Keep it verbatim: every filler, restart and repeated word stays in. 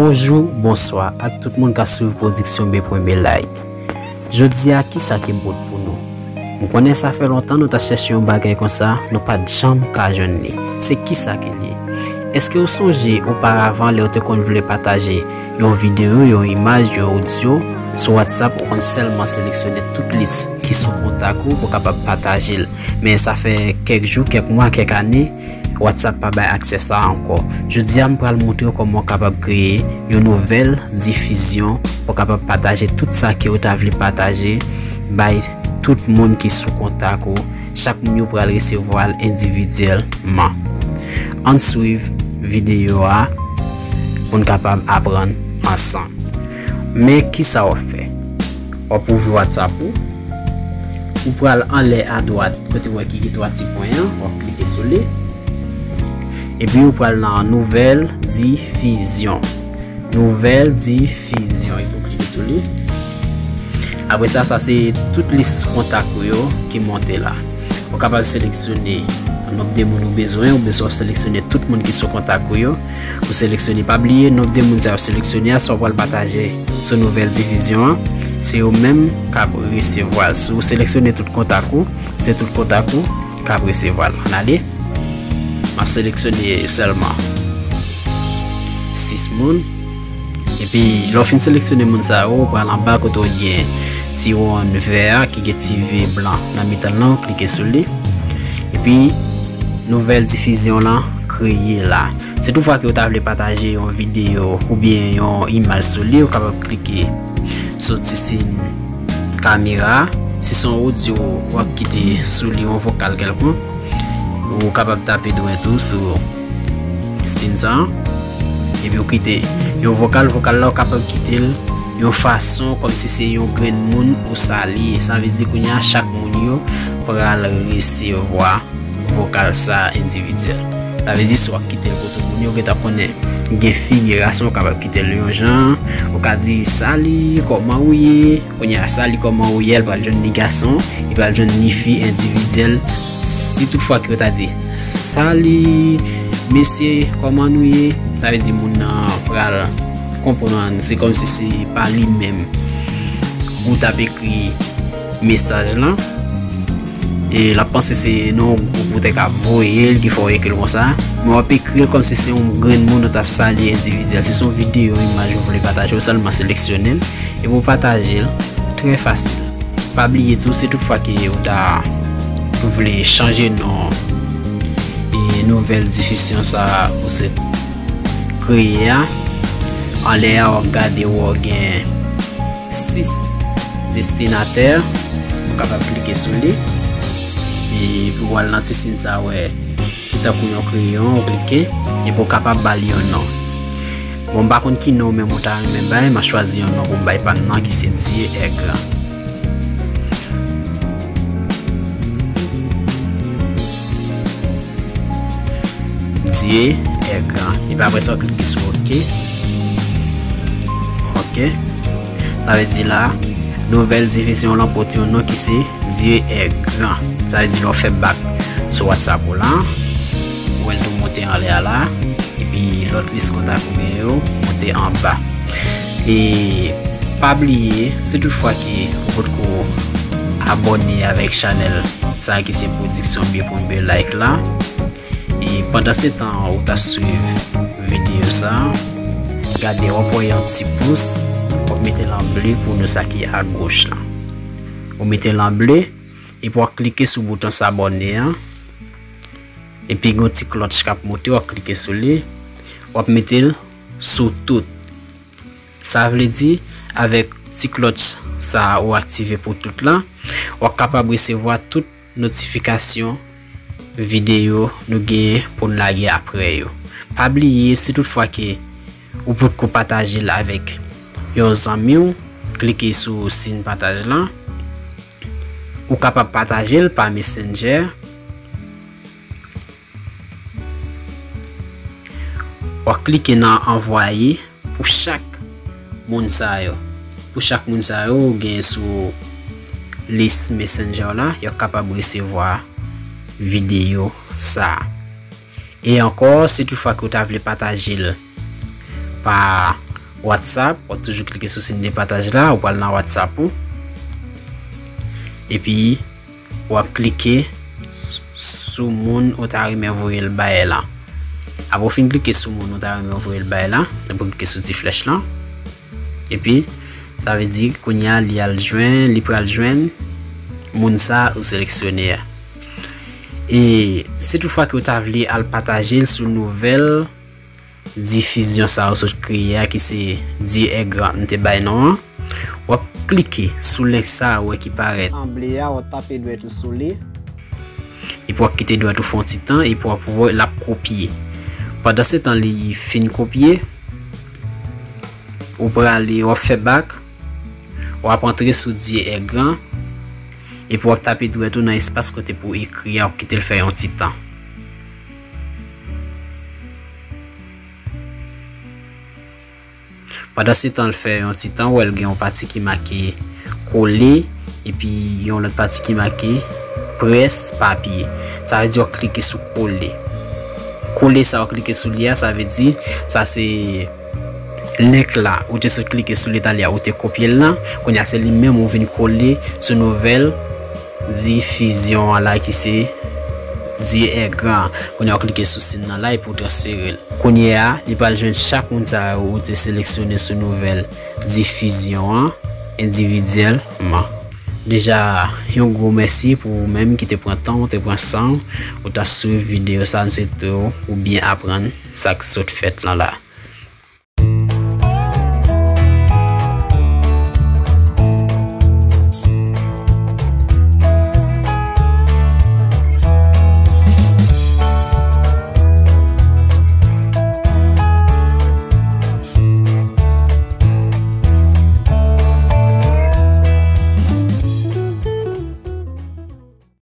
Bonjou, bonswa ak tout moun k ap swiv pwodiksyon B pwen B Live. Jodi a, kisa ke m pot pou nou? M konnen sa fè lontan nou t ap chèche yon bagay konsa, nou pa t janm ka jwenn li. Se kisa ke l ye? Èske w sonje oparavan lè w te konn vle pataje yon videyo, yon imaj, yon odyo sou WhatsApp, ou konn sèlman seleksyone tout lis ki sou kontak ou pou w kapab pataje l? Men sa fè kèk jou, kèk mwa, kèk ane, WhatsApp pa bay aksè sa a ankò. Jodi a, m pral montre w kòman w kapab kreye yon nouvèl difizyon pou w kapab pataje tout sa ke w ta vle pataje bay tout moun ki sou kontak ou. Chak moun yo pral resevwa l endividyèlman. Ann swiv videyo a pou n kapab aprann ansanm. Men kisa w ap fè? W ap ouvri WhatsApp ou. Ou pral anlè adwat, kote w wè ki gen twa ti pwen an, w ap klike sou li. Epi ou pral nan nouvèl difizyon. Nouvèl difizyon, epi ou klike sou li. Apre sa, sa se tout lis kontak ou yo ki monte la. Ou kapab seleksyone nonb de moun ou bezwen, oubyen si w seleksyone tout moun ki sou kontak ou yo, ou seleksyone. Pa bliye, nonb de moun sa yo seleksyone a, sa w pral pataje sou nouvèl difizyon an, se yo menm k ap resevwa l. Si w seleksyone tout kontak ou, se tout kontak ou k ap resevwa l. Ann ale. M ap seleksyone sèlman sis moun. Epi, lè w fin seleksyone moun sa yo, ou pral anba kote w gen ti wonn vè a ki gen ti V blan nan mitan l lan, ou klike sou li. Epi, nouvèl difizyon lan kreye la. Si toutfwa ke w ta vle pataje yon videyo oubyen yon imaj sou li, ou kapab klike sou ti siy kamera. Si se yon odyo, w ap kite sou li yon vokal kèlkonk, ou kapab tape dwèt ou sou siy sa a. Epi ou kite yon vokal, vokal la ou kapab kite l yon fason kòmsi se yon grenn moun ou salye. Sa vle di kounye a chak moun yo pral resevwa vokal sa a endividyèl. Sa vle di si w ap kite l pou tout moun yo gentan konnen gen figi rason, ou kapab kite l yon jan, ou ka di, "Sali, kòman ou ye?" Kounye a, "Sali, kòman ou ye?" L pral jwenn ni gason, li pral jwenn ni fi endividyèl. Si toutfwa ke w ta di, "Sali, mesye, kòman nou ye?" Sa vle di moun nan pral konprann, se kòmsi se pa li menm ou t ap ekri mesaj lan. E l ap panse se nan yon gwoup ou te ka voye l ki fè w ekri l konsa. Men w ap ekri l kòmsi se yon grenn moun ou t ap salye endividyèl. Si se yon videyo, imaj ou vle pataje, ou sèlman seleksyone l epi w pataje l. Trè fasil. Pa bliye tou, si toutfwa ke ou ta vle chanje non e nouvèl difizyon sa a ou sot kreye a, anlè a w ap gade, w ap gen sis destinatè. Ou kapab klike sou li. Epi w al nan ti siy sa a, wè, ki tankou yon kreyon, ou klike. Epi w kapab ba l yon non. Bon, m pa konn ki non menm ou ta renmen bay, m a chwazi yon non pou m bay pa m nan, ki se Dieu est grand. Dieu est grand. Epi apre sa, w klike sou OK. OK. Sa vle di la, nouvèl difizyon lan pote yon non ki se Dieu est grand. Sa vle di lè w fè bak sou WhatsApp ou la, ou wè l tou monte anlè a la, epi lòt lis kontak ou gen yo monte anba. E pa bliye, si toutfwa ke ou potko abòne avèk chanèl sa ki se Pwodiksyon B pwen B Live la, e pandan se tan ou ta swiv videyo sa, gade, w ap wè yon ti pous, w ap mete l an ble pou nou sa ki agoch la. Ou mete l an ble, epi w ap klike sou bouton s'abonner an. Epi gen yon ti klòch k ap monte, w ap klike sou li. W ap mete l sou tout. Sa vle di, avèk ti klòch sa a ou aktive pou tout la, w ap kapab resevwa tout notifikasyon videyo nou genyen pou n lage apre yo. Pa bliye, si toutfwa ke ou potko pataje l avèk yon zanmi w, klike sou siy pataj lan. Ou kapab pataje l pa Messenger. W ap klike nan anvwaye pou chak moun sa yo. Pou chak moun sa yo, ou gen sou lis Messenger la, yo kapab resevwa videyo sa a. E ankò, si toutfwa ke w ta vle pataje l pa WhatsApp, w ap toujou klike sou siy de pataj la, ou pral nan WhatsApp ou. Epi, w ap klike sou moun ou ta renmen voye l bay la. Apre w fin klike sou moun ou ta renmen voye l bay la, epi w klike sou ti flèch lan. Epi, sa vle di, kounye a, li al jwenn, li pral jwenn moun sa ou seleksyone a. E si toutfwa ke w ta vle al pataje l sou nouvèl difizyon sa ou sot kreye a, ki se Dieu est grand, m te bay non an, w ap klike sou link sa ou wè ki parèt an ble a, w ap tape dwèt ou sou li. Epi w ap kite dwèt ou fè yon ti tan, epi w ap wè l ap kopye. Pandan se tan li fin kopye, ou prale, w ap fè back, w ap antre sou Dieu est grand, epi w ap tape dwèt ou nan espas kote pou w ekri a, w ap kite l fè yon ti tan. Pandan se tan, l fè yon ti tan, w wè l gen yon pati ki make kole, epi yon lòt pati ki make près papye. Sa vle di w ap klike sou kole. Kole sa w ap klike sou li a, sa vle di, sa se link la, ou te sot klike sou li talè a, ou te kopye l lan. Kounye a, se li menm ou vin kole sou nouvèl difizyon an la ki se Dieu est grand. Kounye a, w klike sou siy nan la epi w transfere l. Kounye a, li pral jwenn chak moun sa yo ou te seleksyone sou nouvèl difizyon an endividyèlman. Deja, yon gwo mèsi pou ou menm ki te pran tan w, te pran san w, ou t ap swiv videyo sa, m swete w ou byen aprann sa k sot fèt lan la.